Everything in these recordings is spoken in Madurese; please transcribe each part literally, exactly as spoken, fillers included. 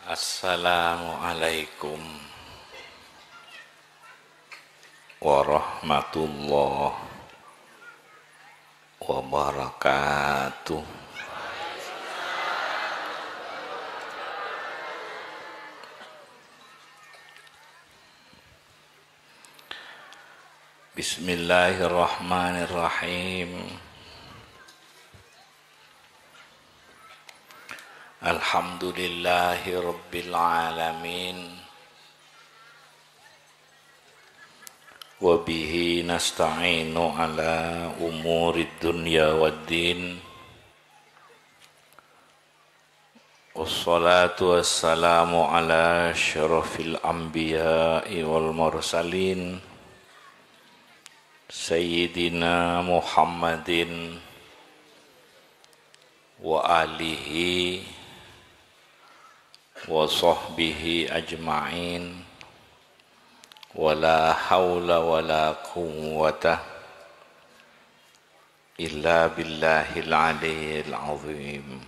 Assalamualaikum warahmatullahi wabarakatuh. Bismillahirrahmanirrahim. Alhamdulillahirabbil alamin. Wa bihi nasta'inu ala umurid dunya waddin. Wassalatu wassalamu ala asyrafil anbiya'i wal mursalin, Sayyidina Muhammadin wa alihi wa sahbihi ajma'in. Wa la haula wa la quwwata illa billahil aliyyil azim.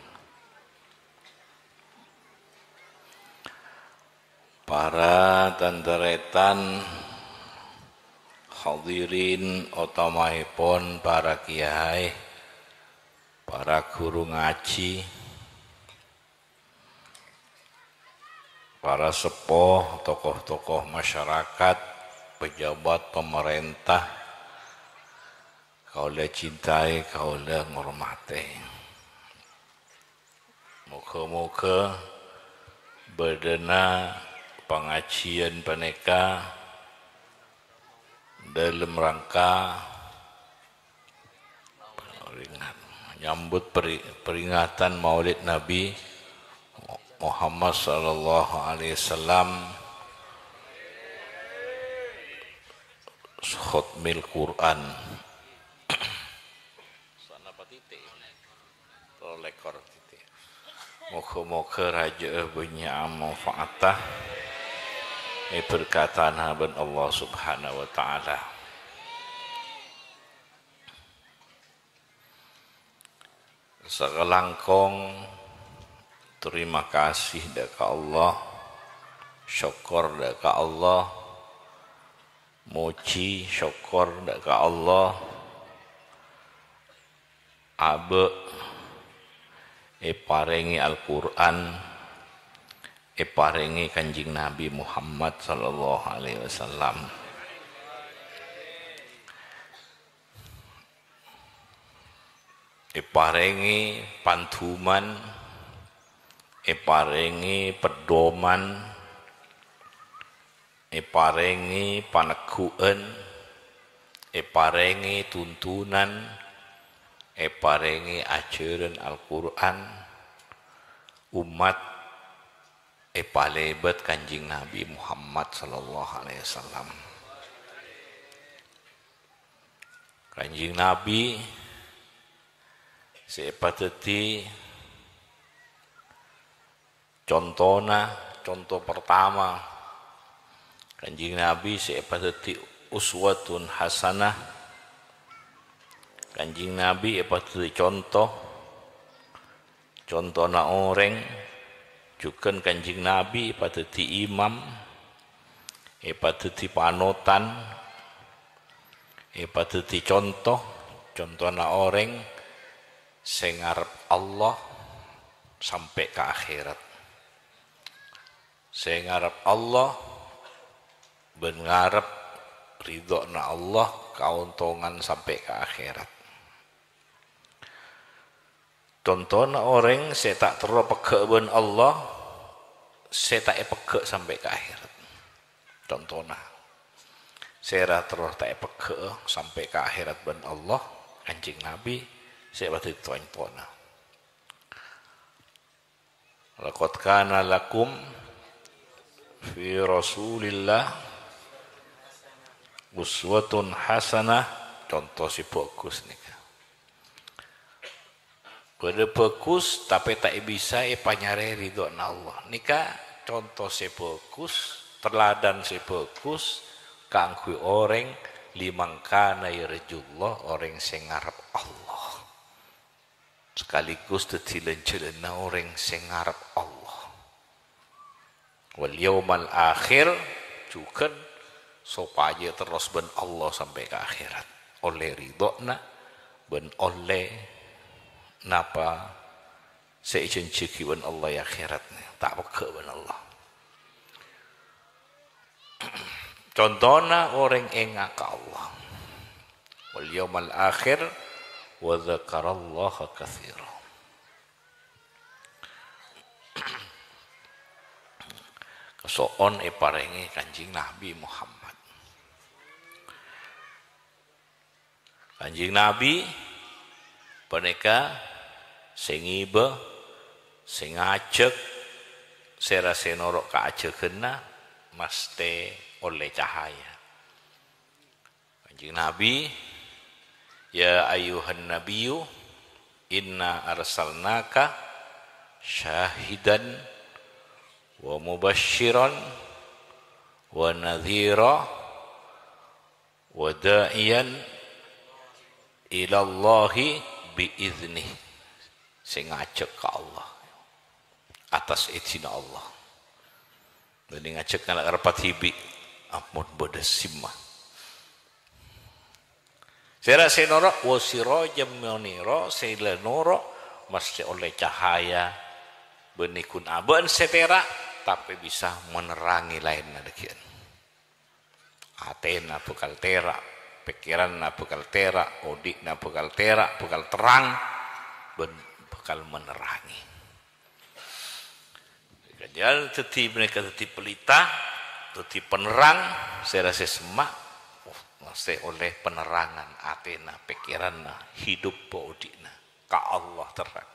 Para tan-tarètan, hadirin, otamaèpon para kiyaè, para ghuru ngajhi, para seppo, tokoh-tokoh masyarakat, pejabat pamarènta, kaulâ cintai, kaulâ ngormatè. Moghâ-moghâ bâdâna pangajiyân panèka dâlem rangka peringat-, nyambut peri-, peringatan Maulid Nabi Muhammad sallallahu alaihi wasallam, Khotmil Quran. Sanapa titik? Tello lèkor titik. Moghâ-moghâ rajâ'â bânnya' manfaata, èberkatana bân Allah Subhanahu wa Ta'ala. Sakalangkong, terima kasih dâ' ka Allah, sokkor dâ' ka Allah, mojhi sokkor dâ' ka Allah, abâ' èparèngè Al-Qur'an, èparèngè Kanjeng Nabi Muhammad sallallahu alaihi wasallam. Èparèngè panduman, èparèngè pedoman, èparèngè panegghu'ân, èparèngè tuntunan, èparèngè ajhârân Al-Qur'an, ommat èpalèbât Kanjeng Nabi Muhammad sallallahu alaihi wasallam. Kanjeng Nabi sè èpadhâddhi contona, conto pertama. Kanjeng Nabi sè èpadhâddhi uswatun hasanah. Kanjeng Nabi èpadhâddhi conto, contona orèng, jhughân Kanjeng Nabi èpadhâddhi imam, èpadhâddhi panotan, èpadhâddhi conto, contona orèng sè ngarep Allah sampè' ka akhèrat. Sè ngarep Allah bân ngarep ridhona Allah kaontongan sampè' ka akhèrat. Contona orèng sè ta' terro pegghâ' bân Allah, sè ta' èpegghâ' sampè' ka akhèrat. Contona. Sè ra terro ta' èpegghâ' sampè' ka akhèrat bân Allah, Kanjeng Nabi sè èpadhâddhi contona. "Laqad kana lakum fi Rasulillah uswatun hasanah," conto sè bhâghus nèka. Bâdâ bhâghus, tapè ta' bisa èpanyarè ridhona Allah. Nèka conto sè bhâghus, teladan sè bhâghus kaangghuy orèng liman kana yarjullah, orèng sè ngarep Allah. Sekaligus dhâddhi lan-jhâlânna orèng sè ngarep Allah. Wal yaumal akhir, jhughân sopajâ terros bân Allah sampè' ka akhèrat. Ollè ridhâna bân ollè napa sè èjhânjhiyaghi bân Allah è akhèrat, ta' pegghâ' bân Allah. Contona orèng enga' ka Allah. Wal yaumal akhir wa dzakarallaha katsira. Kaso'on èparèngè Kanjeng Nabi Muhammad. Kanjeng Nabi panèka sè ngibâ, sè ngajhâk, sèra sè noro' ka ajhâghânna mastè ollè cahaya. Kanjeng Nabi, "Ya ayyuhan nabiyyu, inna arsalnaka syahidan wa mubasysyiran wa nadhira wa da'iyan ilallahi bi idznih." Sè ngajhâk ka Allah atas idinna Allah. Bânnè ngajhâk ngala' kareppa dhibi', ampon bâdâ simma. Sèra sè noro', wa sirajan munira, sè la noro', mastè ollè cahaya. Bânnè ghun abâ'na sè tèra', tapè bisa manerrangè laènna dhâggi'ân. Atèna bhâkal tèra', pèkkèranna bhâkal tèra', odi'na bhâkal tèra', bhâkal terrang, bân bhâkal manerrangè. Kajhâl dhâddhi, mènangka dhâddhi pelita, dhâddhi penerrang, sèra sè semma', oh, mastè ollè penerrangan atèna, pèkkèranna, hidup odi'na, ka Allah terrang.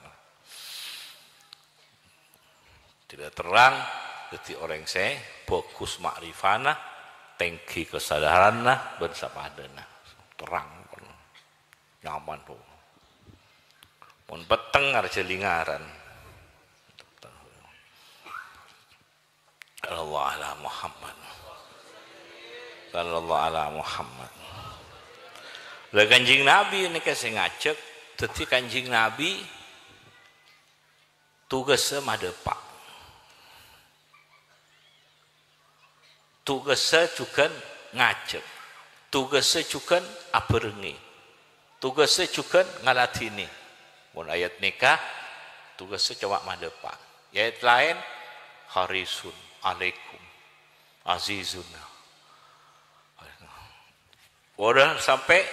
Dhâddhi terrang, dhâddhi orèng sè bhâghus ma'rifana, tèngghi kasadaranna, bân sapadhâna. Terrang, nyaman, tuh. Mon petteng arjhâ lingaran. Sallallahu ala Muhammad. Sallallahu ala Muhammad. Lah, Kanjeng Nabi nèka sè ngajhâk, dhâddhi Kanjeng Nabi tugassâ madhâpa'. Tugassâ jhughân ngajhâk. Tugassâ jhughân abhârengngè. Tugassâ jhughân ngaladhinè. Mon ayat nèka, tugassâ coma madhâpa'. Ayat laèn, harisun alaikum, azizun. Bâdâ sampè',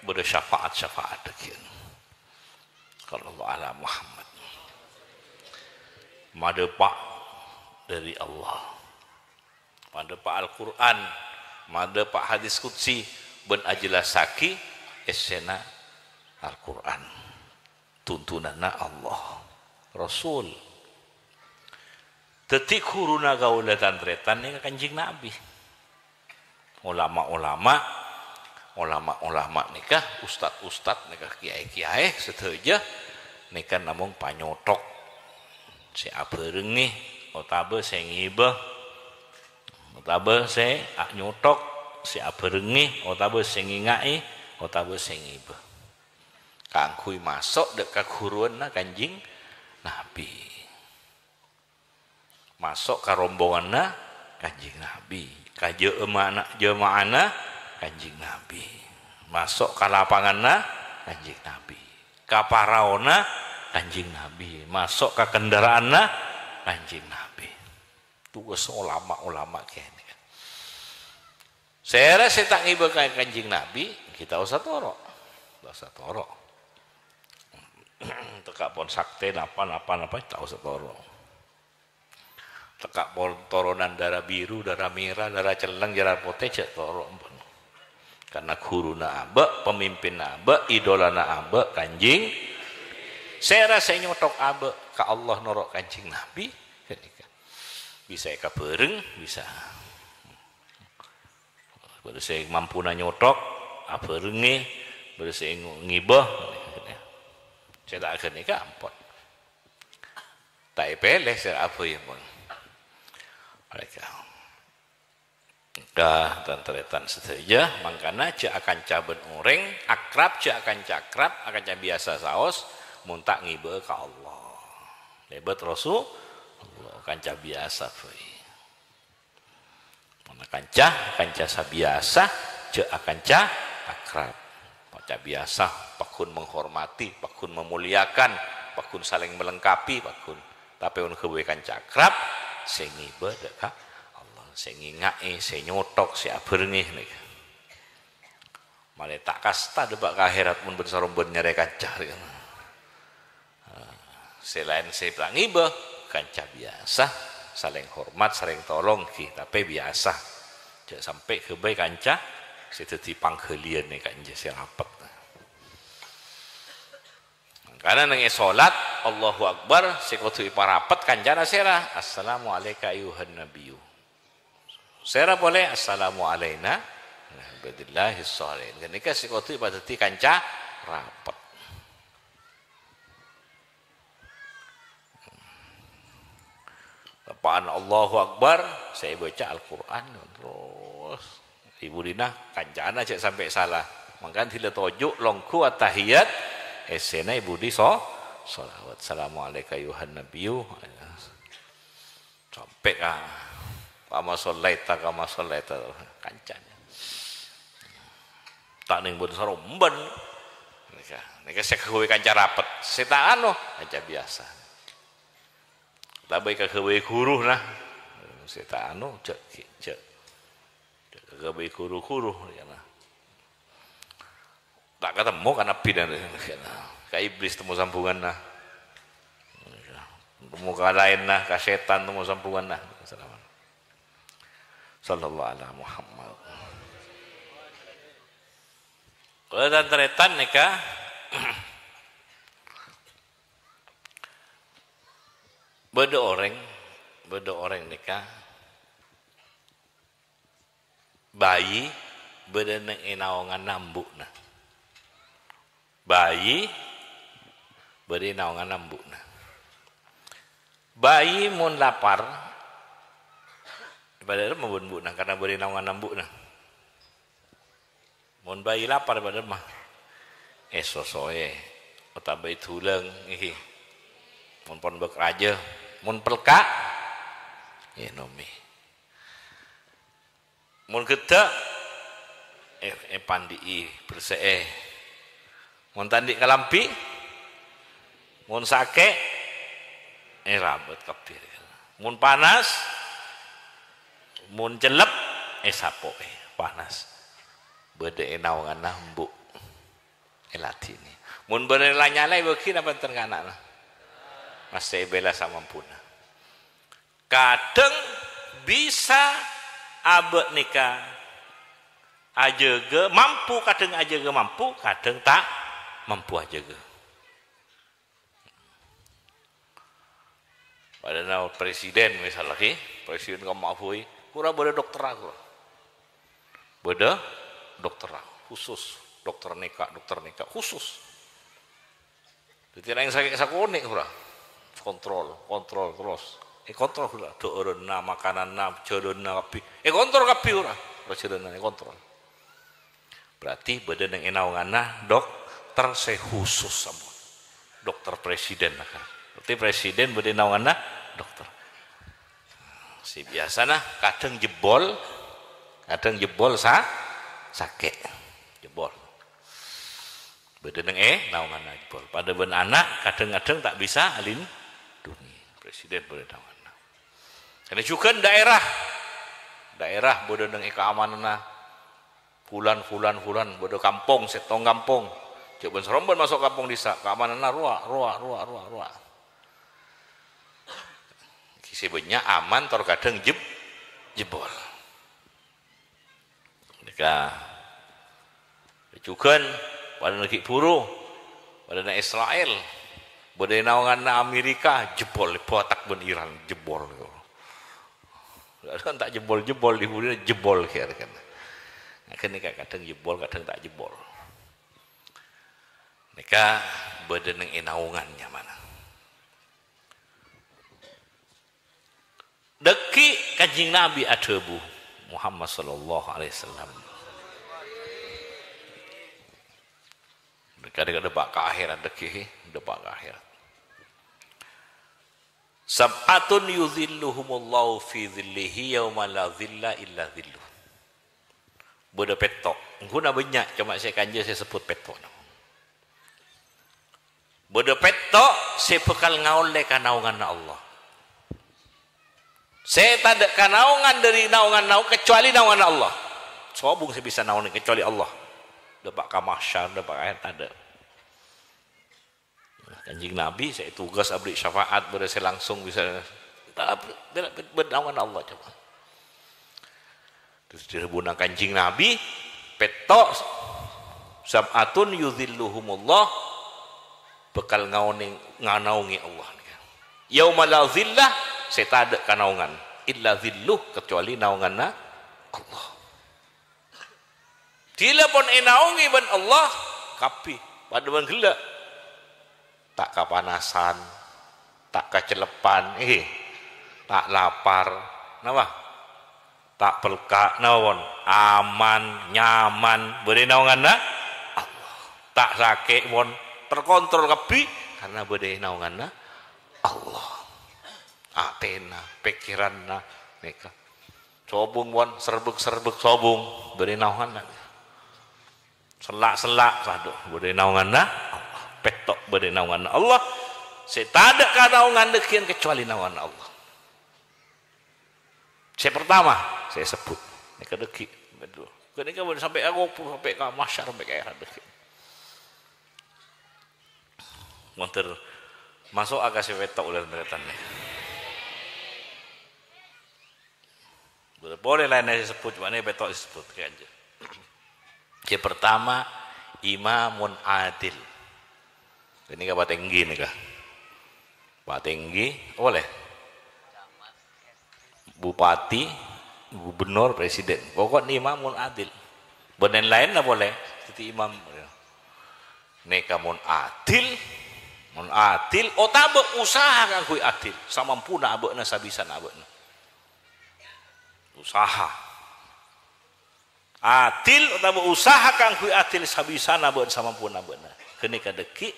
bâdâ syafaat-syafaat dhâggi'ân. Sallallahu ala Muhammad. Madhâpa' dhâri Allah. Madhâpa' Al-Qur'an, madhâpa' hadis qudsi, bân ajhellassaghi èssèna Al-Qur'an. Tuntunanna Allah, Rasul. Dhâddhi, ghuruna kaulâ tan-tarètan nèka Kanjeng Nabi. Olama-olama, olama-olama nèka, ustad-ustad nèka, kiyaè-kiyaè sadhâjâ nèka namong panyothok sè abhârengngè otabâ sè ngibâ, otabâ sè a-, nyothok, sè abhârengngè, otabâ sè ngènga'è, otabâ sè ngibâ. Kaangghuy maso' dâ' kaguruwânna Kanjeng Nabi. Maso' ka rombonganna Kanjeng Nabi. Ka jema'ana-, jema'ana Kanjeng Nabi. Maso' ka lapanganna Kanjeng Nabi. Ka paraona Kanjeng Nabi. Maso' ka kendaraanna Kanjeng Nabi. Tugas olama-olama kènè'. Sèra sè ta' ngibâ ka Kanjeng Nabi, ghi' ta' osa toro'. Ta' osa toro'. Tekka' pon saktè, napa, napa, napa, ta' osa toro'. Tekka' pon toronan dârâ biru, dârâ mèra, dârâ celleng, dârâ potè, jhâ' toro', ampon. Karna ghuruna abâ', pamimpinna abâ', idolana abâ', Kanjeng. Sèra sè nyothok abâ' ka Allah noro' Kanjeng Nabi, ghânèka. Bisa èkabhâreng, bisa. Bâdâ sè mampuna nyothok, abhârengngè, bâdâ sè ngo-, ngibâ. Sè ta' ghânèka ampon. Ta' èpèlè sè abhâi ampon. Mereka. Ka tan-tarètan sadhâjâ, mangkana jhâ' akanca bân orèng, akrab jhâ' akanca akrab, akanca biyasa saos, mon ta' ngibâ'â ka Allah. Lèbât Rasulullah, kanca biyasa bhâi. Akanca, akanca sabiyasa, jhâ' akanca akrab. Akanca biyasa, pagghun menghormati, pagghun memuliakan, pagghun saling melengkapi, pagghun. Tapè mon ghâbây kanca akrab, sè ngibâ dâ' ka Allah, sè ngènga'è, sè nyothok, sè abhârengngè, nèka. Malè ta' kasta dâpa' ka akhèrat mon bân-sarombân nyarè kanca, rèya. Sè laèn sè ta' ngibâ, kanca biyasa, saling hormat, saling tolong, ghi, tapè biyasa. Jhâ' sampè' ghâbây kanca sè dhâddhi pangghâliyân è kanca sè rapet. Mangkana neng è solat, Allahu Akbar, sè kodhu èparapet kancana sèra, "Assalamu alaika ayyuhan nabiyyu." Sèra polè, "Assalamu alaina wa ala ibadillahis shalihin." Ghânèka sè kodhu èpadhâddhi kanca rapet. Teppa'an Allahu Akbar, sè èbâca Al-Qur'an, terros è budina kancana jhâ' sampè' sala. Mangkana dhilâ toju' longghu attahiyat, essèna è budi so-, shalawat. "Assalamu alaika ayyuhan nabiyyu." Sampè' ka, "Kama shallaita, kama shallaita," kancana. Ta' neng bân-sarombân. Nèka, nèka sè kaghâbây kanca rapet. Sè ta' anu, kanca biyasa. Tapè kaghâbây ghuruna. Sè ta' anu, jhâ', jhâ'. Jhâ' kaghâbây ghuru-ghuru, ya, nah. Ta' katemmo ka Nabbhi, nah, ka Iblis temmo sambhunganna. Temmo ka laènna, ka sètan temmo sambhunganna. Sallallahu ala Muhammad. Kaulâ tan-tarètan nèka, bâdâ orèng, bâdâ orèng nèka Bhâi bâdâ neng è naonganna embu'na. Bhâi bâdâ è naonganna embu'na. Bhâi mon lapar, bâdâ è embu'na, karna bâdâ è naonganna embu'na. Mon bhâi lapar, bâdâ è èsosoè, otabâ èdulâng, ènggi. Mon pon bâk rajâ, mon pelka', ènomè. Mon ghedda', è-, èpandi'i, bersè'è. Mon ta' andi' kalambhi, mon sakè', èrabât kabbhi. Mon panas, mon cellep, èsapo'è, panas. Bâdâ è naonganna embu', èladhinè. Mon bâdâ la nyalaè, bâghi napa enten ka ana'na? Massè èbela samampuna. Kadhâng bisa abâ' nèka ajâgâ, mampu, kadhâng ajâgâ mampu, kadhâng ta' mampu ajâgâ. Padahal presiden, misal lagi, presiden kemma bhâi, ghura bâdâ dokterra, ghura. Bâdâ dokterra khusus, dokter nèka, dokter nèka khusus. Dhâddhi, rèng sakè' sakonè', ghura. Kontrol, kontrol terros. Èkontrol, ghura. Dhâ'ârânna, makananna, jhâlânna kabbhi. Èkontrol kabbhi, ghura. Parjhâlânan èkontrol. Berarti bâdâ neng è naonganna dokter sè khusus sampon. Dokter presiden, nah, kan. Berarti presiden bâdâ è naonganna dokter. Sè biyasana kadhâng jebol, kadhâng jebol sa-, sakè'. Jebol. Bâdâ neng è naonganna jebol. Padâ bân ana', kadhâng-kadhâng ta' bisa alindhungi. Presiden bâdâ è naonganna. Kènè jhughân daerah. Daerah bâdâ neng è kaamananna. Fulan, fulan, fulan, bâdâ kampong, sèttong kampong. Jhâ' bân-sarombân maso' kampong dhisa', kaamananna rowa, rowa, rowa, rowa, rowa. Sè bânnya' aman, tor kadhâng jeb-, jebol. Nèka. Jhughân, padâna ghi' buru, padâna Israel, bâdâ è naonganna Amerika, jebol, bâtak bân Iran, jebol. Kan ta' jebol-jebol, dibudina jebol, kèra kan. Nah, kan nèka kadhâng jebol, kadhâng ta' jebol. Nèka bâdâ neng è naongan nyamana. Dhâggi' Kanjeng Nabi adhâbu, Muhammad sallallahu alaihi wasallam. Kadhâng-kadhâng bâ' ka akhèrat dhâggi', bâ' ka akhèrat. "Sab'atun yudhilluhumullahu fi dhillihi yauma la dhilla illa dhilluh." Bâdâ pètto'. Èngghuna bânnya', coma sè kanja sè sebbhut pètto'na. Bâdâ pètto' sè bhâkal ngaollè ka naonganna Allah. Sè tadâ' ka naongan dâri naongan naong-, kecuali naonganna Allah. Sobung sè bisa naonè kecuali Allah. Dâpa' ka mahsyar, dâpa' ka tadâ'. Kanjeng Nabi sè ètugas aberri' syafaat, bâdâ sè langsung bisa. Tapi bâdâ, bâdâ naonganna Allah, coma. Terros dhâbuna Kanjeng Nabi, pètto', "Sab'atun yudhilluhumullah," bhâkal ngaonè-, nganaongè Allah. "Yauma la dhilla," sè tadâ' ka naongan, "illa dhilluh," kecuali naonganna Allah. Dhilla pon ènaongè bân Allah kabbhi, padâ bân ghellâ'. Ta' kapanasan, ta' kacellepan, eh, ta' lapar, napa? Ta' pelka', napa pon? Aman, nyaman, bâdâ è naonganna Allah. Ta' sakè' pon, terkontrol kabbhi, karna bâdâ è naonganna Allah. Atèna, pèkkèranna, nèka. Sobung, pon, serbhek-serbhek sobung, bâdâ è naonganna. Sella'-sella', sadhu, bâdâ è naonganna Allah. Pètto', bâdâ è naonganna Allah. Sè tadâ' ka naongan dhâggi'ân kecuali naonganna Allah. Sè partama, sè èsebbhut. Nèka dhâggi'. Ghânèka bân sampè' ka kubur, sampè' ka mahsyar, sampè' ka akhèrat dhâggi'. Montor maso' ka sè pètto' ulun tarètan nè. Polè laènna sè èsebbhut, coma nè pètto' sè èsebbhut, kèya aja. Sè partama, imamun adil. Ghânèka patèngghi nèka. Patèngghi, polè. Bupati, gubernur, presiden. Pokokna imamun adil. Bân laèn-laènna polè dhâddhi imam. Nèka mon adil, mon adil, otabâ usaha kaangghuy adil, samampuna abâ'na, sabisana abâ'na. Usaha. Adil otabâ usaha kaangghuy adil sabisana bân samampuna bâ'na. Ghânèka dhâggi'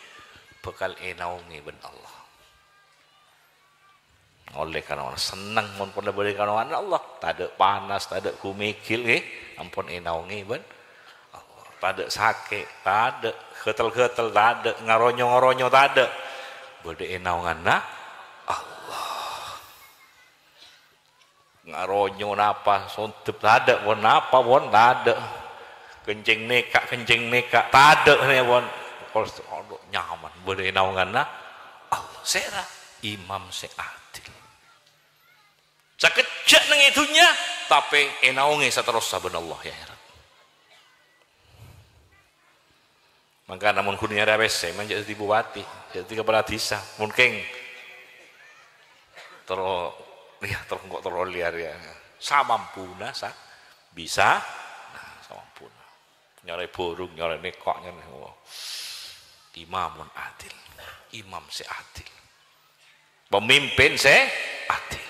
bhâkal ènaongè bân Allah. Ollè kanowana senneng mon polè bâdâ kanowana Allah. Tadâ' panas, tadâ' gumigil, ngghi. Ampon ènaongè bân Allah. Tadâ' sakè', tadâ' ghâtel-ghâtel, tadâ' ngaronyo-ngaronyo, tadâ'. Bâdâ ènaonganna Allah. Ngaronyo napa, sondep tadâ', pon napa, pon tadâ'. Kencèng nèka, kencèng nèka, tadâ' nè, pon. Pokokna, adhu, nyaman. Bâdâ ènaonganna Allah. Sèra imam sè adil. Sakejjhâ' neng è dhunnya, tapè ènaongè saterrossa bân Allah è akhèrat. Mangkana mon ghun nyarè pèssè, mon jhâ' dhâddhi bupati, jhâ' dhâddhi kapala dhisa, mon kèng terro, iyâ, terro engko' terro lèyar, iyâ. Samampuna, sa-, bisa, nah, samampuna. Nyarè burung, nyarè nèka, nyarè, wah. Imamun adil, imam sè adil. Pemimpin sè adil.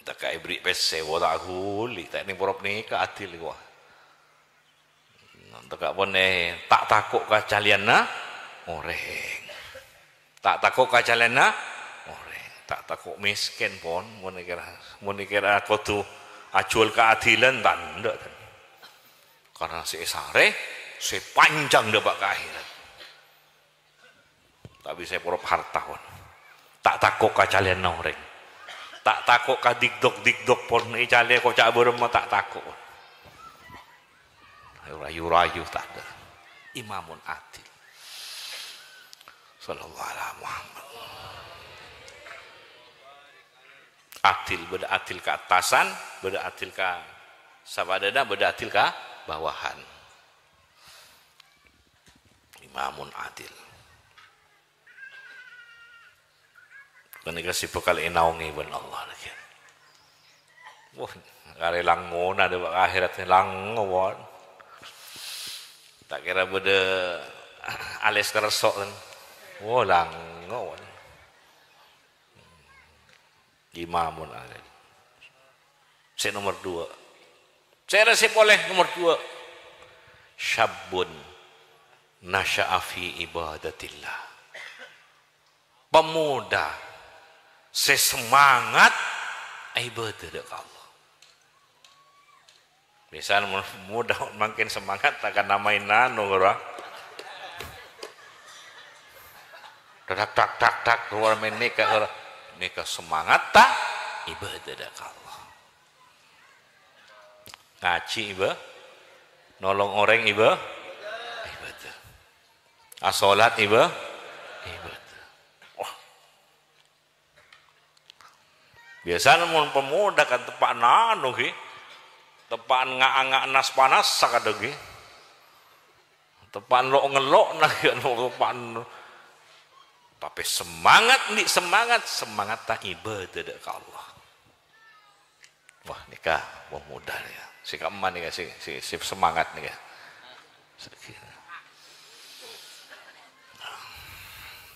Tèka èberri' pèssè, wah, ta' ghuli, ta' nèng porop nèka adil, wah. Tèka pon, eh, ta' tako' ka calèyanna orèng. Ta' tako' ka calèyanna orèng. Ta' tako' mèskèn, pon, mon èkèra, mon èkèra kodhu ajhuwâl kaadilan, ta' endâ', ten. Karna sè èsarè, sè panjhâng dâpa' ka akhèrat. Ta' bisa èporop harta, pon. Ta' tako' ka calèyanna orèng. Ta' tako' ka digdok-digdok, pon, ècalè ko' ca' bârâmma, ta' tako', pon. Rayu-rayu, tadâ'. Imamun adil. Sallallahu ala Muhammad. Adil, bâdâ adil ka attasan, bâdâ adil ka sapadâna, bâdâ adil ka bawahan. Imamun adil. Ghânèka sè bhâkal ènaongè bân Allah lagi. Wah, arè langngona dâpa' ka akhèrat, langngo, pon. Ta' kèra bâdâ alès kerso', kan. Wah, langngo, pon. Imamun adil. Sè nomer dua. Sèra sè polè nomer dua. Syabbun nasya'a fi ibadatillah. pemuda sè semangat ibadah dâ' ka Allah. Misalnya, pemuda mangkèn semangat ta' kana maèn anu, ora? Tak, tak, tak, tak, keluar maèn nèka, ora? Nèka semangat ta' ibadah dâ' ka Allah. Ngajhi iba-, nolong orèng iba-, ibadah. Asolat iba-, ibadah. Wah. Biasana mon pemuda kan teppa'na anu ghi. Teppa'an nga'-nga' nas-panas sakadhâng ghi. Teppa'an lo'-ngello'na ghi, anu, teppa'an. Tapè semangat, andi' semangat, semangatta ibadah dâ' ka Allah. Wah, nèka pemuda nèka. Sè ka'emma nèka, sè, sè, sè semangat nèka. Sè,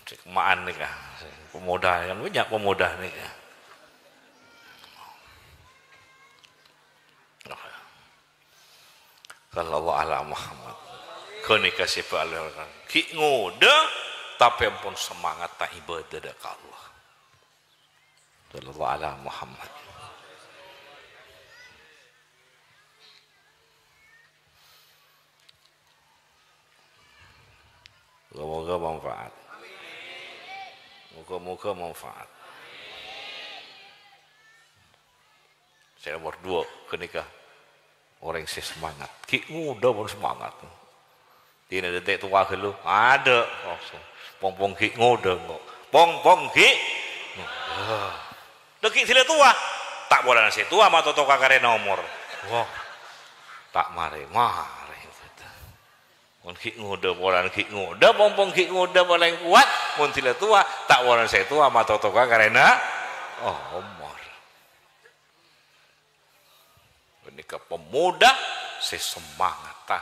sè ka'emma'an nèka. Sè pemuda kan bânnya' pemuda nèka. Sallallahu ala Muhammad. Ghânèka sè bâlâ kan. Ghi' ngodâ, tapè ampon semangatta ibadah dâ' ka Allah. Sallallahu ala Muhammad. Moga-moga manfaat. Moga-moga manfaat. Sè nomor dua, ghânèka. Orèng sè semangat. Ghi' ngodâ pon semangat. Dinah dântè' towa ghâllu. Adâ'. Pong-pong ghi' ngodâ, engko'. Pong-pong ghi' ngodâ. Lha ghi' sè la towa. Ta' polana sè towa matotoka karèna omor. Wah. Ta' marè-marè. Mon ghi' ngodâ, polana ghi' ngodâ, pong-pong ghi' ngodâ palèng kowat. Mon sè la towa, ta' polana sè towa matotoka karèna omor. Ghânèka pemuda sè semangatta.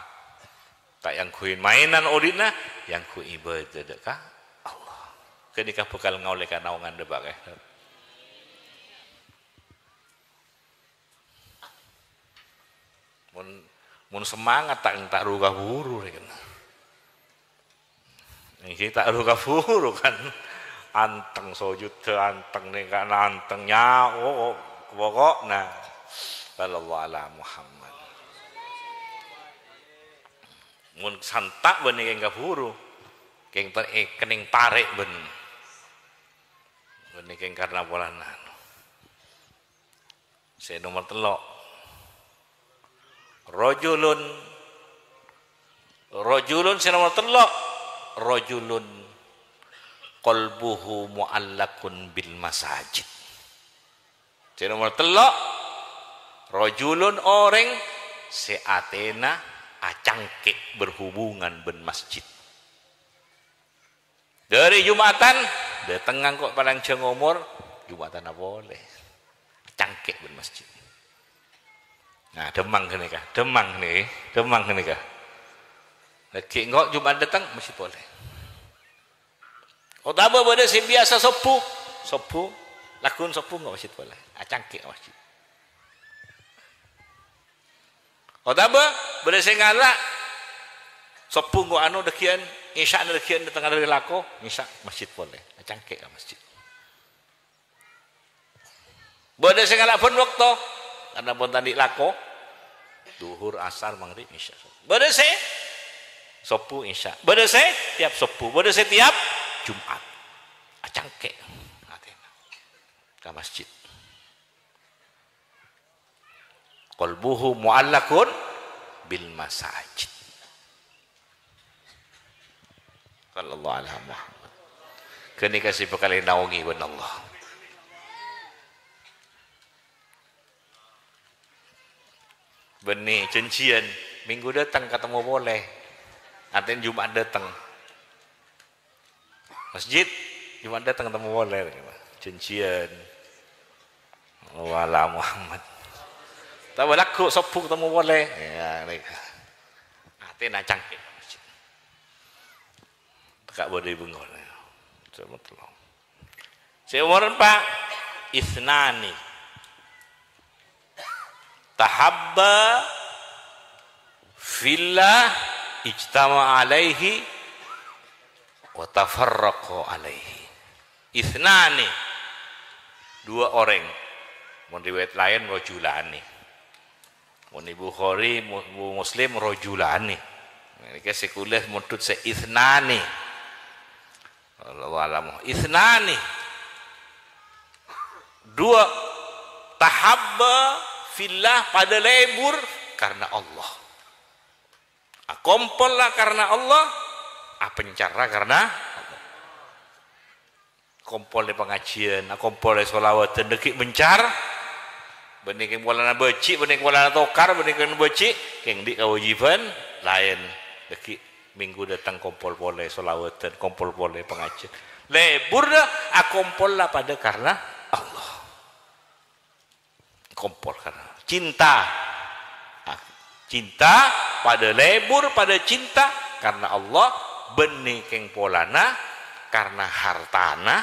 Ta' èangghuy maènan odi'na, èangghuy ibadah dâ' ka Allah. Ghânèka bhâkal ngaollè kanaongan dâ' bâ' ka. Mon, mon semangat ta', ta' ru-kaburu rè kènè. Èngghi ta' ru-kaburu kan. Anteng sojuddhâ, anteng nèngkana, anteng nya-, oh, poko'na. Sallallahu ala Muhammad. Mon santa' bânnè kèng kaburu. Kèng ta-, eh, kennèng tarè' bân. Bânnè kèng karna polana anu. Sè nomor tello'. Rajulun, rajulun sè nomor tello'. Rajulun qalbuhu mu'allaqun bil masajid. Sè nomor tello', rajulun orèng sè atèna acangkè' berhubungan bân masjid. Dâri Jum'atan, dâteng engko' palanjhâng omor, Jum'atanna polè. Cangkè' bân masjid. Nah, dhâmmang ghânèka, dhâmmang nè, dhâmmang ghânèka. Laghi' engko' Jum'at dâteng, masjid polè. Otabâ bâdâ sè biyasa sobbhu, sobbhu, lagghun sobbhu engko' masjid polè. Acangkè' ka masjid. Otabâ bâdâ sè ngala', sobbhu engko' anu dâgghi'ân, isya'na dâgghi'ân dâteng dâri lako, isya' masjid polè, acangkè' ka masjid. Bâdâ sè ngala' bân bâkto, karna pon ta' andi' lako, dhuhur, asar, maghrib, isya'. Bâdâ sè sobbhu, isya'. Bâdâ sè tiyap sobbhu, bâdâ sè tiyap Jum'at. Acangkè' atèna ka masjid. Qalbuhu mu'allaqun bil masajid. Sallallahu ala Muhammad. Ghânèka sè bhâkal ènaongè bân Allah. Bânnè jhânjhiyân, Minggu dâteng katemmo polè. Artèna Jum'at dâteng. Masjid, Jum'at dâteng katemmo polè. Jhânjhiyân. Wala Muhammad. Tabâ lagghu' sobbhu katemmo polè. Ya, nèka. Atèna cangkè' masjid. Teka' bâdâ bengol. Sè nomor tello'. Sè nomor empa', isnani. Tahabba fillah ijtama alaihi wa tafarraqa alaihi. Itsnani, dua orang. Mon riwayat laèn, rajulani. Mon Bukhari, mu-, mu-, Muslim, rajulani. Nèka sè kulâ mondhut sè itsnani. Wallahu a'lam. Itsnani. Dua. Tahabba fillah, padâ lebur karena Allah. Akompolla karena Allah, apencara karena Allah. Kompol è pangajiân, akompol è sholawatan, dâgghi' mencar. Bânnè kèng polana bâji', bânnè kèng polana tokar, bânnè kèng bâji', kèng andi' kawâjibhân laèn. Dâgghi' minggu dâteng kompol polè sholawatan, kompol polè pangajiân. Lebur dâ, akompolla padâ karena Allah. Kompol karena cinta. Ah, cinta, padâ lebur, padâ cinta karena Allah, bânnè kèng polana karena hartana.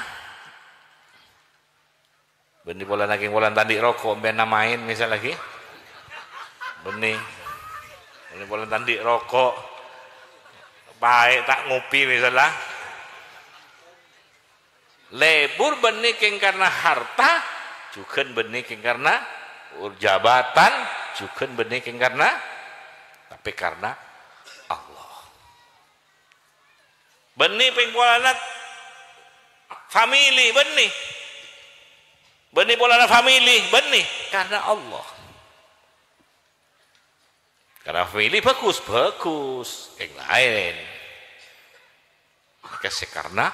Bânnè polana kèng polana ta' andi' roko', empèyan maèn misal lagi. Bânnè. Bânnè polana ta' andi' roko'. Paè' ta' ngopi misal lah. Lebur bânnè kèng karena harta, jhughân bânnè kèng karena ur-, jabatan, jhughân bânnè kèng karena, tapè karena Allah. Bânnè kèng polana famili, bânnè. Bânnè polana famili, bânnè. Karena Allah. Karena famili bagus, bagus. Yang lain. Maka sè karena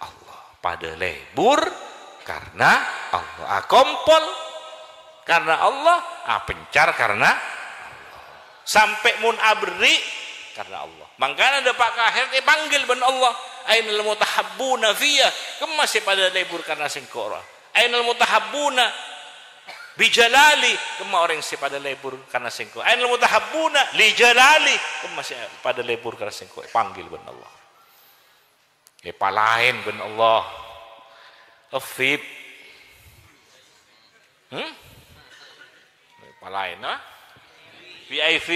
Allah. Padâ lebur karena Allah. Akompol karena Allah. Apencar karena Allah. Sampè' mon aberri' karena Allah. Mangkana dâpa' ka akhèrat èpanggil bân Allah. "Ainal mutahabbuna fiyya?" Kemma sè padâ lebur karena sèngko'? "Ainal mutahabbuna bi jalali?" Kemma orèng sè padâ lebur karena sèngko'? "Ainal mutahabbuna li jalali?" Kemma sè padâ lebur karena sèngko'? Èpanggil bân Allah. Èpalaèn bân Allah. Afif. Hmm? Èpalaèn, ha? V I P.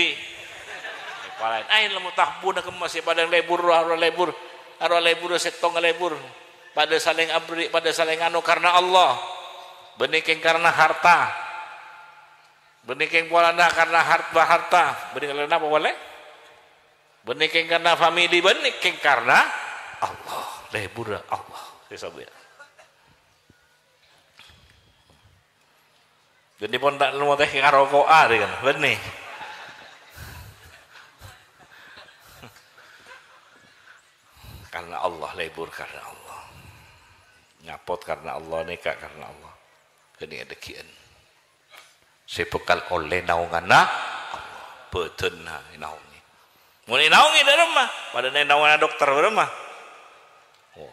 Èpalaèn. Ainal mutahabbuna, kemma sè padâ lebur, aro lebur. Aro lebur, sèttong lebur. Padâ salèng aberri', padâ salèng ano karena Allah. Bânnè kèng karena harta. Bânnè kèng polana karena harta, harta. Bânnè karena apa polè? Bânnè kèng karena famili, bânnè kèng karena Allah. Lebur Allah. Sè sabâ. Jadi pon ta' lomotè ka roko'an, kan? Bânnè. Karena Allah, lebur karena Allah. Nyapot karena Allah, nèka karena Allah. Ghânèka dâggi'ân. Sè bhâkal ollè naonganna Allah. Bhâdhânna ènaongè. Mon ènaongè dâ' remma, padâna ènaonganna dokter dâ' remma. Oh.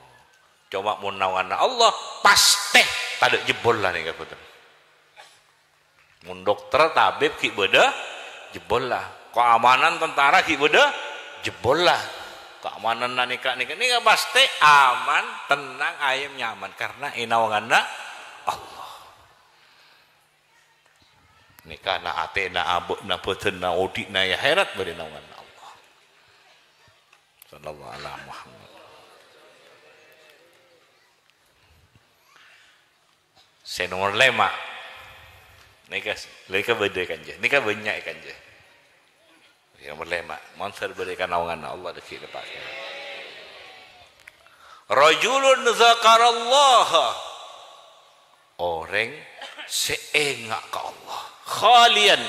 Coma mon naonganna Allah, pastè tadâ' jebbolla nèka bhâdhân. Mon dokter, tabib ghi' bâdâ jebbolla. Keamanan tentara ghi' bâdâ jebbolla. Keamanan nèka, nèka, nèka pastè aman, tenang, ayem, nyaman. Karena ènaonganna Allah. Nèka na atèna, abâ'na, bhâdhânna, odi'na è akhèrat bâdâ naonganna Allah. Sallallahu ala Muhammad. Sè nomer lèma'. Nèka, nèka bâdâ è kanjâ. Nèka bânnya' è kanjâ. Sè nomer lèma'. Mon sè bâdâ ka naonganna Allah dâggi' lepas. Rajulun dzakarallaha. Orèng sè enga' ka Allah. Khaliyan.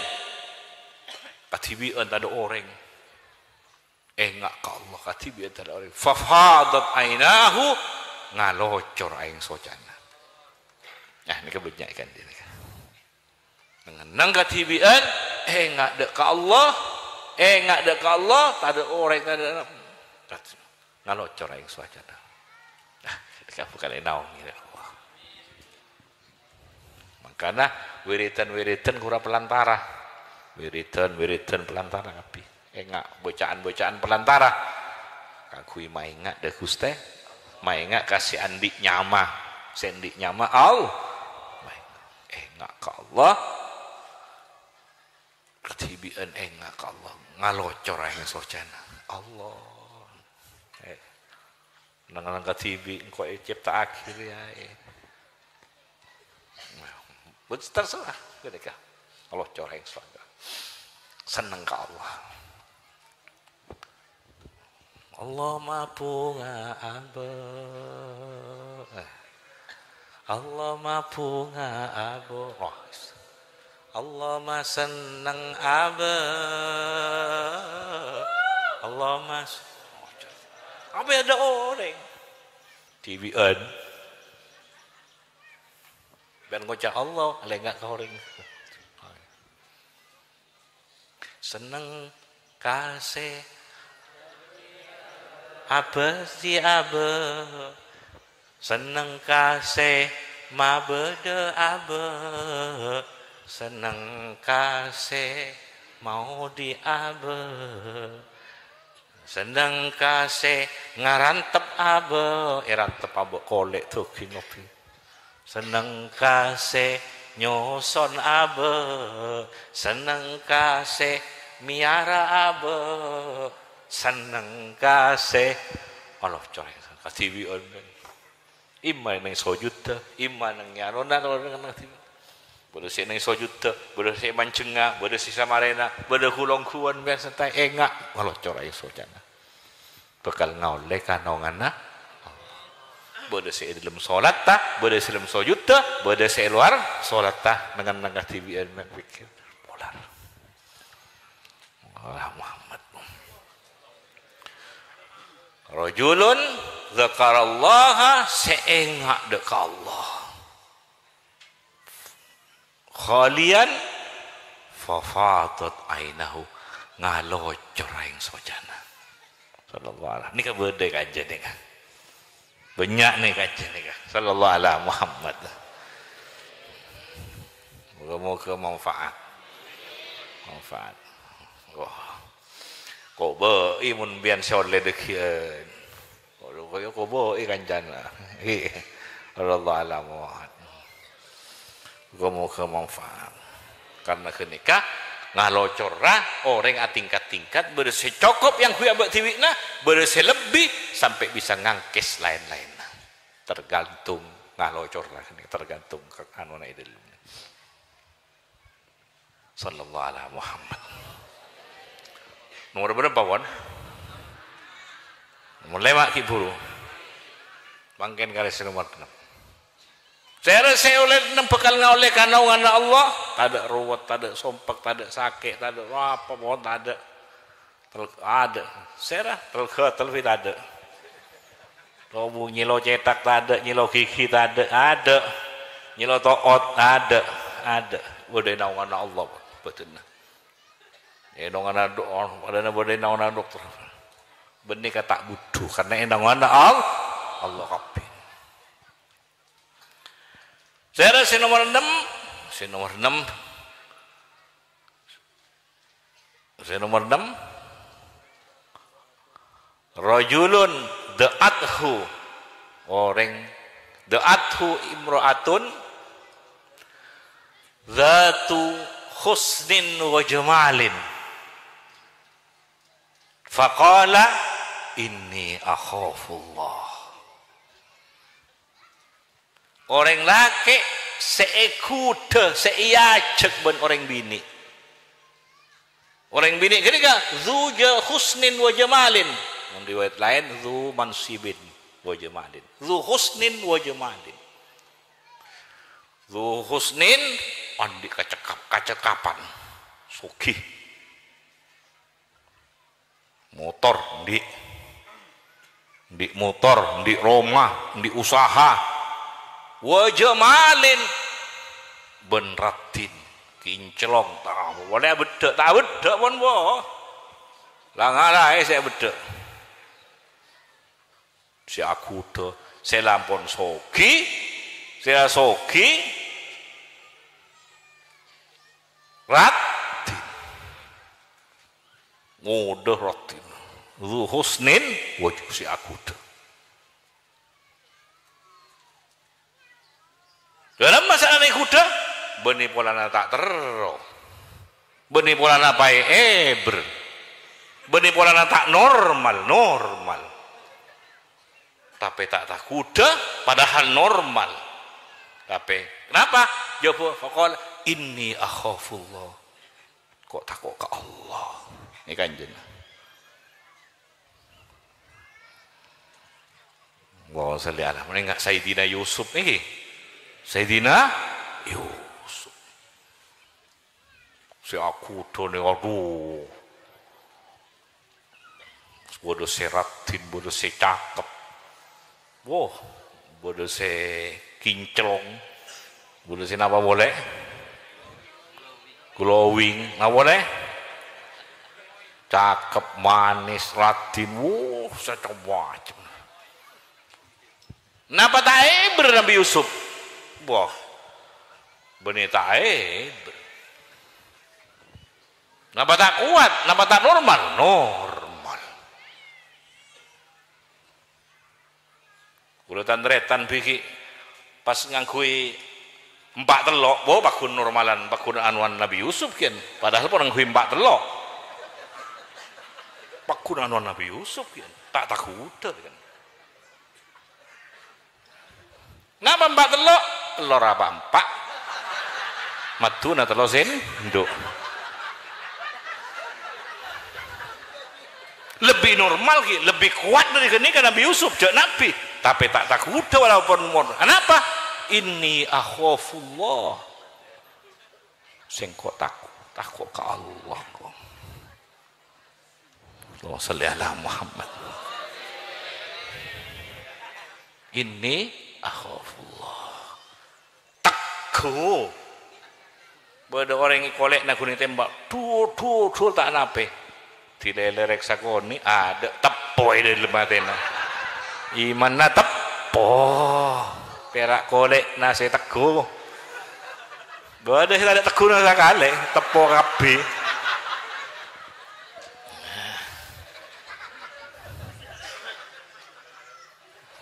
Kadhibi'ân tadâ' orèng. Enga' ka Allah, kadhibi'ân tadâ' orèng. Fafadat ainahu, ngalocor aèng socana. Nah, nèka bânnya' è kanjâ nèka. Neng-enneng kadhibi'ân, enga' dâ' ka Allah, enga' dâ' ka Allah, tadâ' orèng, tadâ' ngalocor aèng socana. Nah, nèka bhâkal ènaongè Allah. Mangkana wiridan-wiridan ghura pelantara. Wiridan-wiridan pelantara kabbhi. Enga' bacaan-bacaan pelantara. Kaangghuy maènga' dâ' Ghustè. Maènga' ka sè andi' nyama. Sè andi' nyama Allah. Maènga'. Enga' ka Allah. Kadhibi'ân enga' ka Allah. Ngalocor aèng socana. Allah. Eh. Neng-neng kadhibi' engko' ècipta'aghi rèya, eh. Bhunten, terserah, ghânèka. Allah corèng sowarga. Senneng ka Allah. Allah mabhunga abâ'. Eh. Allah mabhunga abâ'. Wah. Allah masenneng abâ'. Allah mas-, apa ya ada orèng? Dhibi'ân. Bân ngoca' Allah, lènga' ka orèng. Senneng ka sè abâdhi abâ'. Senneng ka sè mabâdâ abâ'. Senneng ka sè maodi' abâ'. Senneng ka sè ngarantep abâ', èrantep abâ' kolè' dhâging obi. Senneng ka sè nyoson abâ', senneng ka sè mèyara abâ', senneng ka sè, Allah, corèng, kadhibi'ân. Imma neng sojuddhâ, imma neng nyarona, bâdâ sè neng sojuddhâ, bâdâ sè manjengnga, bâdâ sè samarèna, bâdâ ghu-longghuwân, biyasa ta' enga', Allah, corèng socana. Bhâkal ngaollè kanonganna Allah. Bâdâ sè è dâlem solatta, bâdâ sè è dâlem sojuddhâ, bâdâ sè è lowar solatta, neng-neng kadhibi'ân, mè' pèkkèr. Polar. Wah, Muhammad. Rajulun dzakarallaha, sè enga' dâ' ka Allah. Khaliyan fafadat ainahu, ngalocor aèng socana. Sallallahu alaihi. Nèka bâdâ è kanca nèka. Bânnya' nèka kanca nèka. Sallallahu ala Muhammad. Moga-moga manfaat. Manfaat. Wah. Kobâi mon biyân sè ollè dâggi'ân. Kaya kobâi kancana. Wallahu a'lam. Moga-moga manfaat. Karna ghânèka ngalocorra orèng atingkat-tingkat, bâdâ sè cokop èangghuy abâ' dhibi'na, bâdâ sè lebbi sampè' bisa ngangkès laèn-laènna. Tergantung ngalocorra ghânèka, tergantung ka anona è dâlem. Sallallahu ala Muhammad. Nomor berapa, pon? Nomor lèma' ghi' buru. Mangkèn karè sè nomor ennem. Sèra sè ollè ennem bhâkal ngaollè kanonganna Allah. Tadâ' ruwet, tadâ' sompek, tadâ' sakè', tadâ' apa pon, tadâ'. Tel-, adâ'. Sèra, telga, telvi tadâ'. Lobu nyèlo cètak tadâ', nyèlo ghighi tadâ', adâ'. Nyèlo to'ot, adâ', adâ'. Bâdâ è naonganna Allah, bâdâna. È naonganna do-, bâdâna bâdâ è naonganna dokter. Bânnè ka ta' budhu, karna è naonganna All-, Allah kabbhi. Sèra sè nomor ennem, sè nomor ennem. Sè nomor ennem, rajulun da'athu, orèng, da'athu imra'atun dzatu husnin wa jamalin. Faqala, "Inni akhafullah." Orèng lakè' sè èghudhâ, sè èajhâk bân orèng binè'. Orèng binè' ghânèka dzu ja-, husnin wa jamalin. Neng riwayat laèn, dzu mansibin wa jamalin. Dzu husnin wa jamalin. Dzu husnin, andi' kacekap-, kacekapan. Soghi. Motor, andi'. Andi' motor, andi' roma, andi' usaha. Wa jamalin, bân raddhin, kinclong, ta-, polè abeddhâ', ta' abeddhâ' pon, bo. La ngalaè sè abeddhâ'. Sè aghudhâ, sè la ampon soghi, sè la soghi, raddhin. Ngodâ raddhin. Dzu husnin, wajah sè aghudhâ. Dâlem masalah ghudhâ, bânnè polana ta' terro. Bânnè polana paè èbher. Bânnè polana ta' normal, normal. Tapè ta' taghudhâ, padahal normal. Tapè, kenapa? Jawab, faqala, "Inni akhafullah." Ko' tako' ka Allah. Nèka Kanjeng. Allahumma shalli ala, mending Sayyidina Yusuf nèka. Sayyidina Yusuf. Sè aghudhâ nè, adhu. Bâdâ sè raddhin, bâdâ sè cakep. Woh, bâdâ sè kinclong. Bâdâ sè napa polè? Glowing. Napa polè? Cakep, manis, raddhin. Woh, sacem-macem. Napa ta' èbher Nabi Yusuf? Wah, bânnè ta' èbher. Napa ta' kowat? Napa ta' normal? Normal. Kaulâ tan-tarètan bhâi ghi' pas ngangghuy empa' tello', wo, paggun normalan, paggun anowan Nabi Yusuf kèn. Padahal pon ngangghuy empa' tello'. Paggun anowan Nabi Yusuf kèn. Ta' taghudhâ kèn. Napa empa' tello'? Tello' ra pa empa'. Madduna tello' sèndhu'. Lebbi normal ghi', lebbi kowat dâri ghânèka Nabi Yusuf, jâ' Nabi. Tapè ta' taghudhâ walaupun mon. Anapa? "Inni akhafullah." Sèngko' tako', tako' ka Allah, kong. Allahumma shalli ala Muhammad. "Inni akhafullah." Tegghu. Bâdâ orèng èkolè'na ghun ètèmba'. Dhu, dhu, dhu, ta' napè. Dilèlè rèk sakonè', adâ' teppo è dâlem atèna. Imanna teppo. Pèra' kolè'na sè tegghu. Bâdâ sè tadâ' tegghuna sakalè, teppo kabbhi.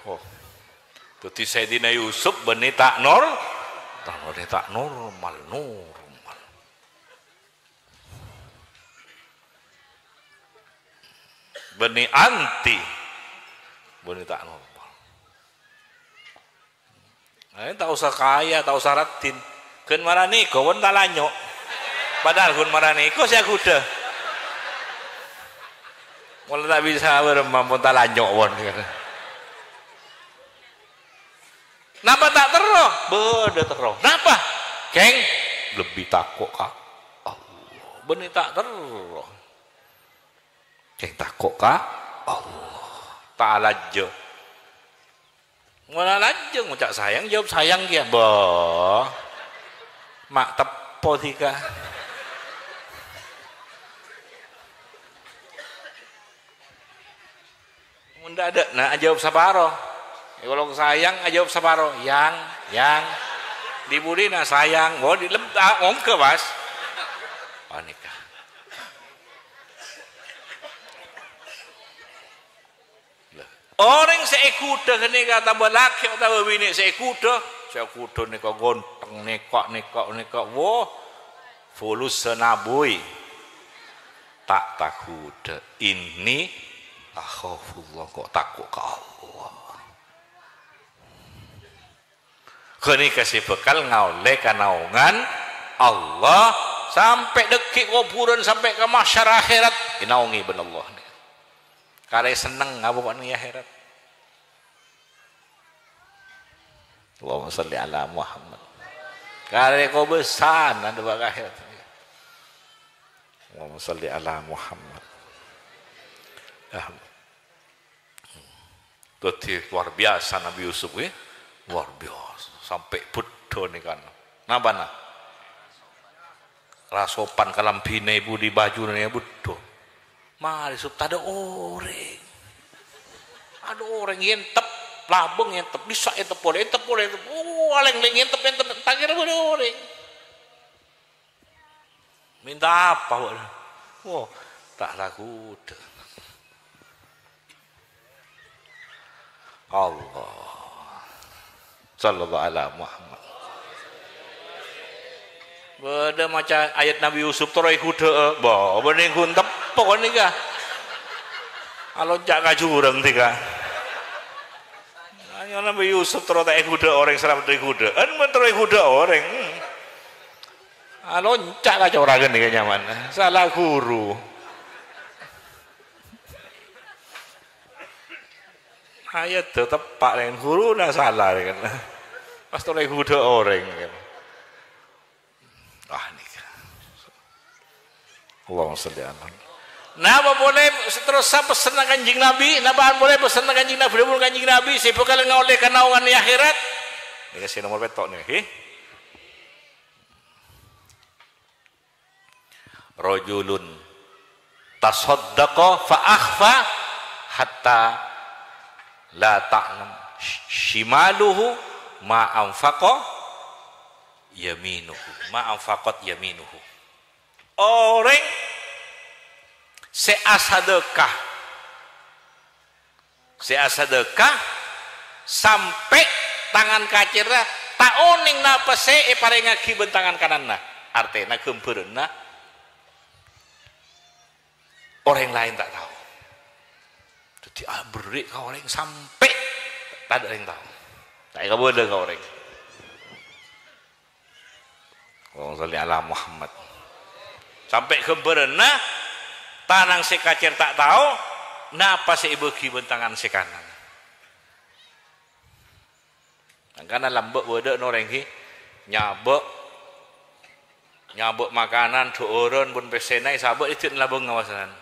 Oh. Dhâddhi Sayyidina Yusuf bânnè ta' nor-, ta' nor-, ta' normal, normal. Bânnè anti, bânnè ta' normal. Eh, ta' osa kaya, ta' osa raddhin. Ghun mara nèko, pon talanyo'. Padahal ghun mara nèko sè aghudhâ. Mula ta' bisa bârâmma pon talanyo', pon. Napa ta' terro? Bâdâ terro. Napa? Kèng, lebbi tako' ka Allah. Bânnè ta' terro. Kèng tako' ka Allah. Ta' alajjhâ. Mula lajjhâ ngoca' sayang, jawab sayang kèya. Bâh. Ma' teppo dhika. Mon dâ'-adâ'na ajawab saparo. Èolok sayang, ajawab saparo. Yang, yang. Dhi-budhina sayang. Oh, dilem-, ah, ongghâ, pas. Panèka. Lah, orèng sè èghudhâ ghânèka, tamba lakè' otabâ binè' sè èghudhâ, sè èghudhâ nèka ghânteng, nèka, nèka, nèka, woh, fulus sè nabuy. Ta' taghudhâ, "Inni akhafullah," ko' tako' ka Allah. Ghânèka sè bhâkal ngaollè kanaongan Allah sampè' dhâggi' kobhurân, sampè' ka mahsyar akhèrat, ènaongè bân Allah. Karè senneng apa kok neng akhèrat. Allahumma shalli ala Muhammad. Karè kobâsana dâpa' ka akhèrat. Allahumma shalli ala Muhammad. Ya. Dhâddhi luar biasa Nabi Yusuf, ya. Luar biasa. Sampè' bheddhâ nèka. Napana? Ra sopan kalambhina, è budi bhâjhuna, ya, bheddhâ. Marè Yusuf, tadâ' orèng. Adâ' orèng èntep, labâng èntep, bisa èntep polè, èntep polè, èntep. Oh, alèng-lèng èntep, èntep, ta' kèra bâdâ orèng. Mènta apa, bâ'na? Oh, ta' laghudhâ. Allah. Sallallahu ala Muhammad. Bâdâ maca ayat Nabi Yusuf terro èghudhâ'â. Bâh, bânnè ghun teppo nèka. Alonca' ka jurang dhika. Nabi Yusuf terro ta' èghudhâ orèng, salamet dâri ghudhâ'ân, mon terro èghudhâ orèng. Hmm. Alonca' kacorangan nèka nyaman. Sala ghuru. Ayat teppa' rèng ghuruna sala rèng. Pas terro èghudhâ orèng. Ah, nèka. Allahumma shalli ala. Napa polè seterusnya pesenna Kanjeng Nabi? Napa polè pesenna Kanjeng Nabi? Dhâbuna Kanjeng Nabi, sè bhâkal ngaollè kanaongan è akhèrat. Nèka sè nomor pètto' nèka, ngghi. Rajulun tasaddaqa fa akhfa hatta la ta'lam shimaluhu ma anfaqa yaminuhu, ma anfaqat yaminuhu. Orèng sè asadhâka, sè asadhâka sampè' tangan kacèrra ta' onèng napa sè èparèngaghi bân tangan kananna. Artèna ghâmbhârânna orèng laèn ta' tao. Dhâddhi aberri' ka orèng sampè' tadâ' rèng tao. Ta' èkabâlâ ka orèng. Allahumma shalli ala Muhammad. Sampè' ghâmbhârânna tanang sè kacèr ta' tao napa sè èbâghi bân tangan sè kanan. Mangkana lambâ' bâdâ orèng ghi nyabâ', nyabâ' makanan, dho'oran, bân pèssèna èsabâ' èdit labâng ngawasanan.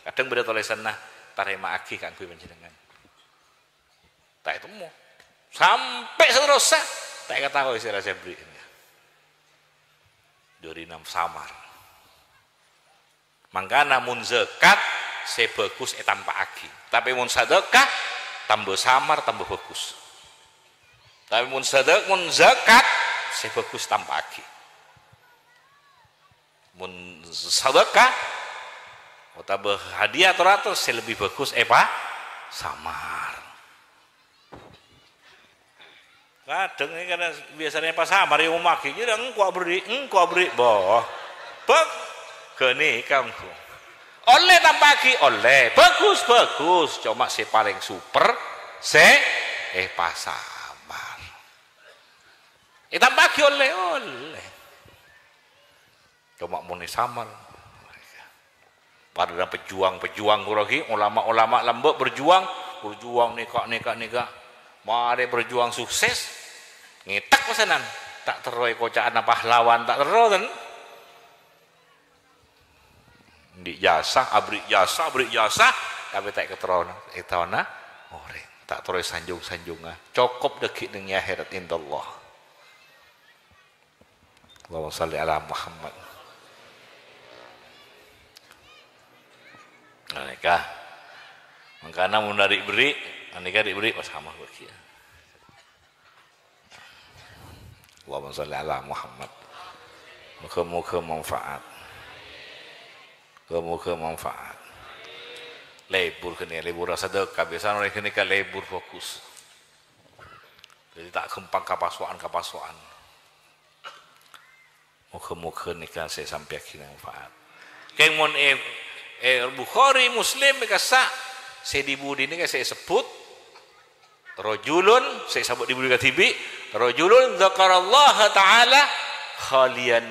Kadhâng bâdâ tolèsanna, "Tarèma'aghi kaangghuy panjhennengngan." Ta' ètemmo. Sampè' saterrossa, ta' èkataoè sè la sè aberri'. Dhâri nam samar. Mangkana mon zakat sè bhâghus ètampa'aghi. Tapè mon sadhâka, tamba samar, tamba bhâghus. Tapè mon sadhâ-, mon zakat sè bhâghus tampa'aghi. Mon sadhâka otabâ hadiah atau ratos sè lebbi bhâghus èpa-, samar. Kadhâng nèka kan biyasana èpasamar, ya, omaghi, jârèya engko' aberri', engko' aberri', boh. Bâk, ghânèka engko'. Ollè tampa'aghi, ollè. Bhâghus, bhâghus. Coma sè palèng super, sè èpasamar. Ètampa'aghi ollè, ollè. Coma mon èsamar. Padahal pejuang-pejuang ghuru ghi, ulama-ulama lambâ' berjuang, berjuang nèka, nèka, nèka. Marè berjuang sukses, ngètek pesanan. Ta' terro èkoca'ana pahlawan, ta' terro, ten. Andi' jasa, aberri' jasa, aberri' jasa, tapè ta' èkaterrona, ètaona orèng. Ta' terro èsanjung-sanjunga. Cokop dâgghi' neng è akhèrat, indallah. Allahumma shalli ala Muhammad. Nèka. Mangkana mon ri'-berri', nèka ri'-berri' pas sama bâgiyân. Allahumma shalli ala Muhammad. Moga-moga manfaat. Moga-moga manfaat. Lebur ghânèka, lebur sadhâka. Biyasana orèng ghânèka lebur fokus. Dhâddhi ta' ghâmpang kapaso'an-kapaso'an. Moga-moga nèka sè èsampèyaghi manfaat. Kèng mon è, è Bukhari, Muslim, kassa' sè dhi-budhi nèka sè èsebbhut, rajulun, sè èsebbhut dhi-budhi kadhibi', rajulun dzakarallaha ta'ala khaliyan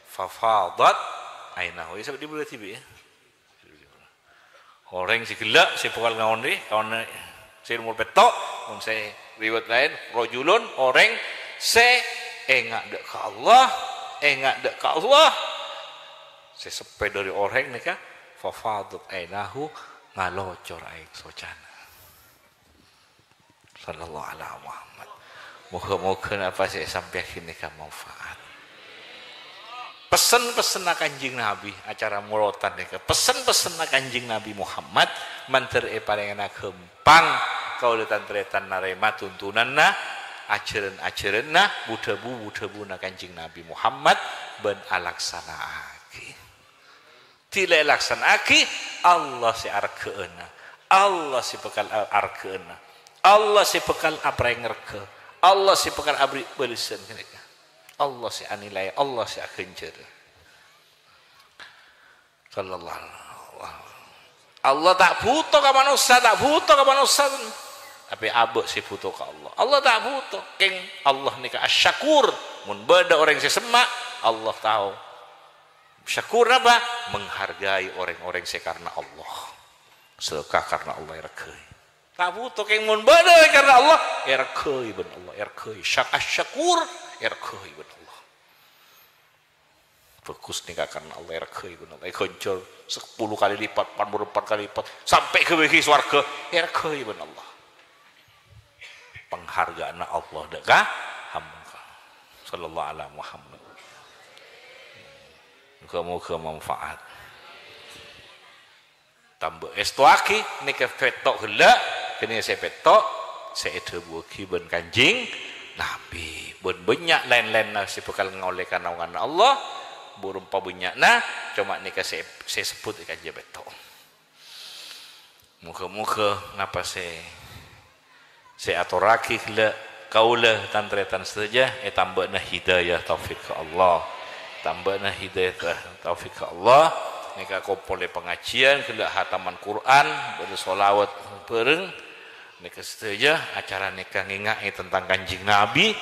fafadat ainahu. Èsebbhut dhi-budhi kadhibi', ya. Orèng sè ghellâ', sè bhâkal ngaonè, kaonè sè nomor pètto', mon sè riwayat laèn, rajulun, orèng sè enga' dâ' ka Allah, enga' dâ' ka Allah, sè seppè dâri orèng nèka, fafadat ainahu, ngalocor aèng socana. Sallallahu ala Muhammad. Moga-moga napa sè èsampèyaghi nèka manfaat. Pessen-pessenna Kanjeng Nabi, acara molotan nèka, pessen-pessenna Kanjeng Nabi Muhammad, mandhâr èparèngana ghâmpang kaulâ tan-tarètan narèma tuntunanna, ajhârân-ajhârânna, bu-dhâbu-bu dhâbuna Kanjeng Nabi Muhammad, bân alaksana'aghi. Dhilâ èlaksana'aghi, Allah sè arghâ'âna, Allah sè bhâkal a-, arghâ'âna, Allah sè bhâkal aparèng règhâ, Allah sè bhâkal aberri' bâlessan ghânèka. Allah sè anilai, Allah sè aghânjhâr. Sallallahu alaihi wasallam. Allah ta' bhuto ka manossa, ta' bhuto ka manossa. Tapè abâ' sè bhuto ka Allah. Allah ta' bhuto. Kèng Allah nèka Asy-Syakur. Mon bâdâ orèng sè semma', Allah tao. Syakur apa? Menghargai orèng-orèng sè karna Allah. Sedekah karna Allah, èreghâi. Ta' bhuto, kèng mon bâdâ karna Allah, èreghâi bân Allah, èreghâi. Syak-, Asy-Syakur, èreghâi bân Allah. Bhâghus nèka karna Allah, èreghâi bân Allah. Èghânjhâr sapolo kalè lipat, empat puluh empat kalè lipat, sampè' ghâbây ghi' sowarghâ, èreghâi bân Allah. Penghargaanna Allah dâ' ka hamba. Sallallahu ala Muhammad. Moghâ-moghâ manfaat. Tambâ èstowaghi nèka pètto' ghellâ', kènè sè pètto' sè èdhâbuwaghi bân Kanjeng Nabi. Bân bânnya' laèn-laènna sè bhâkal ngaollè kanaonganna Allah, buru pabânnya'na, coma nèka sè, sè sebbhut è kanja pètto'. Moghâ-moghâ napa sè sè atorraghi ghellâ' kaulâ, tan-tarètan sadhâjâ, ètambâ'âna hidayah taufik ka Allah. Tambâ'âna hidayah ta-, taufik ka Allah. Nèka kompolè pangajiyân, ghellâ' hataman Qur'an, bâdâ sholawat bhâreng. Nèka sadhâjâ acara nèka ngènga'è tentang Kanjeng Nabi.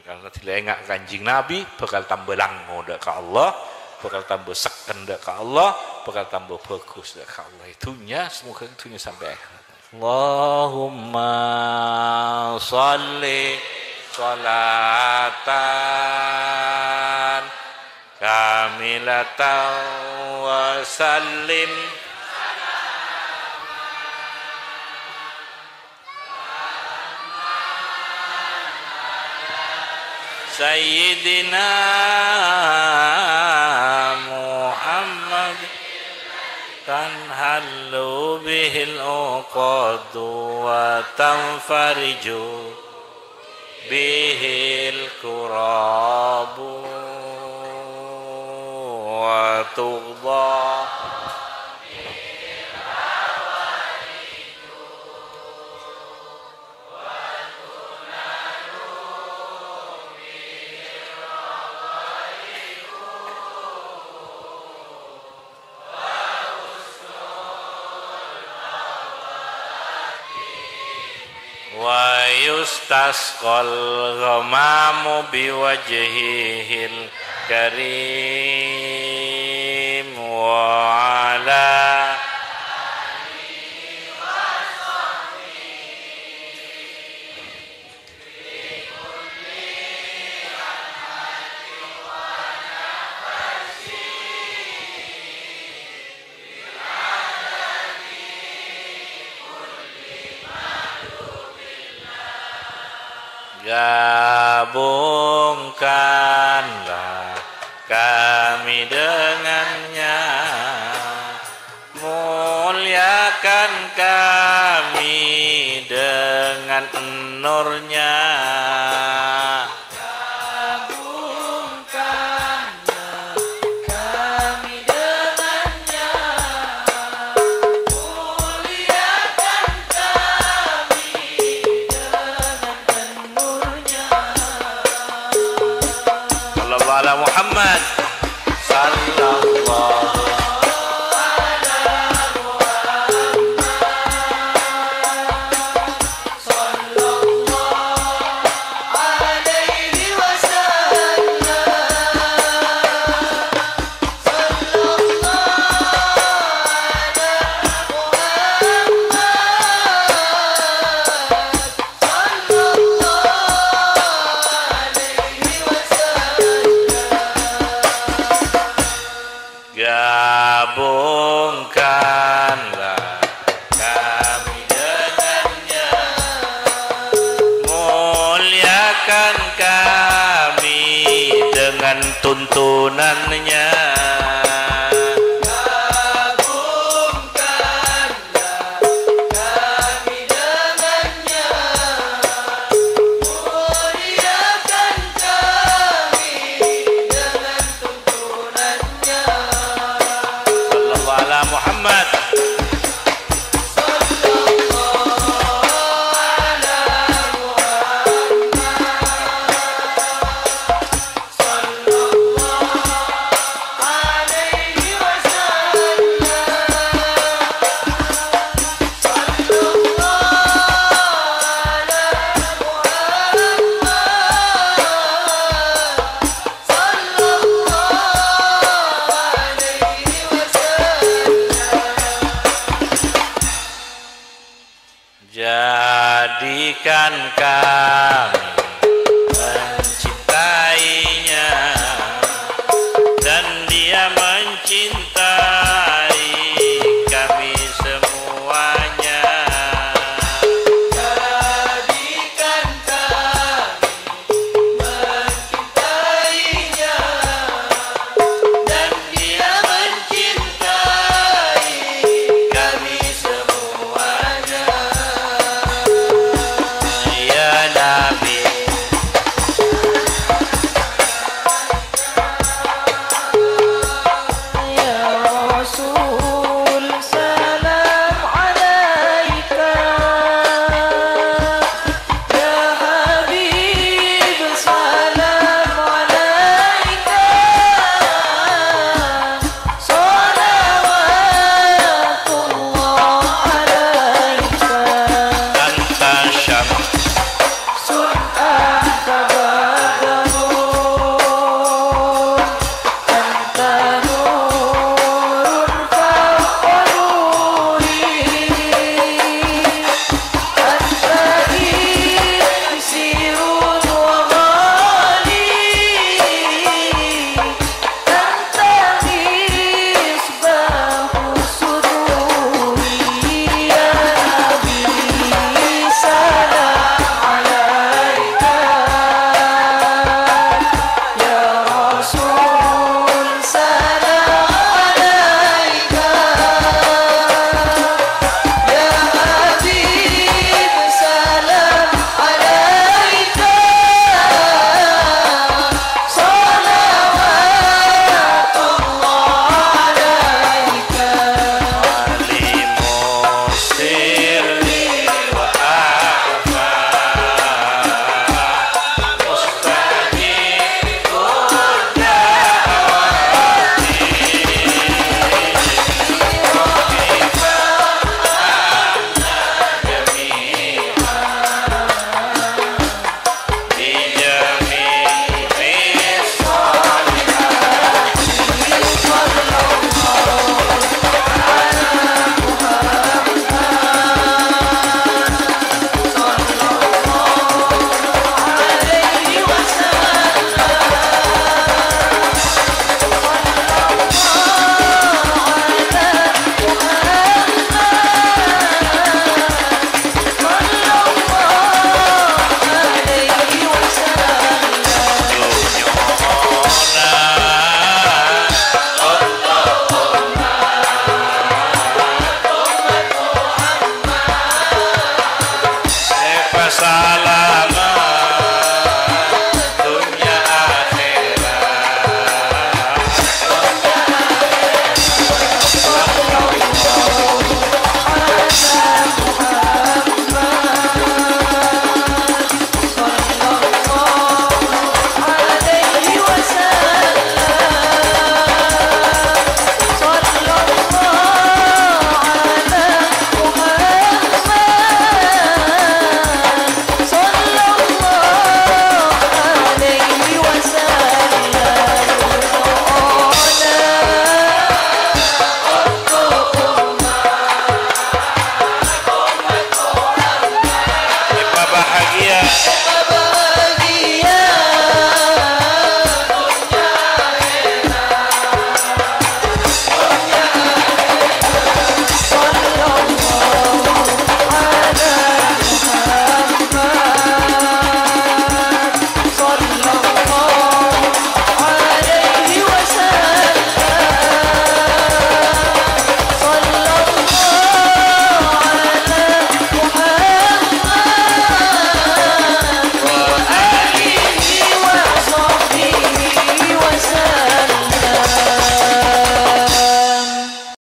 Karna dilènga' Kanjeng Nabi, bhâkal tambâ langngo dâ' ka Allah, bhâkal tambâ sekken dâ' ka Allah, bhâkal tambâ bhâghus dâ' ka Allah. È dhunnya, semoga è dhunnya sampè' akhèrat. Allahumma shalli sholatan kamilatan wa sallim. Sayyidina Muhammad tanhallu bihil uqadu wa tanfariju bihil kurabu wa tuqda wa yustasqal ghamamu biwajhihil karim wa ala Gabungkanlah kami dengannya, muliakan kami dengan nurnya. Gabungkanlah kami dengannya, muliakan kami dengan nurnya. Sallallahu ala Muhammad. Sallallahu ala Muhammad. Sallallahu alaihi wasallam. Sallallahu ala Muhammad. Sallallahu alaihi wasallam. Gabungkanlah kami dengannya, muliakan kami dengan tuntunannya. Gabungkan kami dengannya, muliakan kami dengan tuntunannya. Sallallahu ala Muhammad. Sallallahu ala Muhammad. Kan ka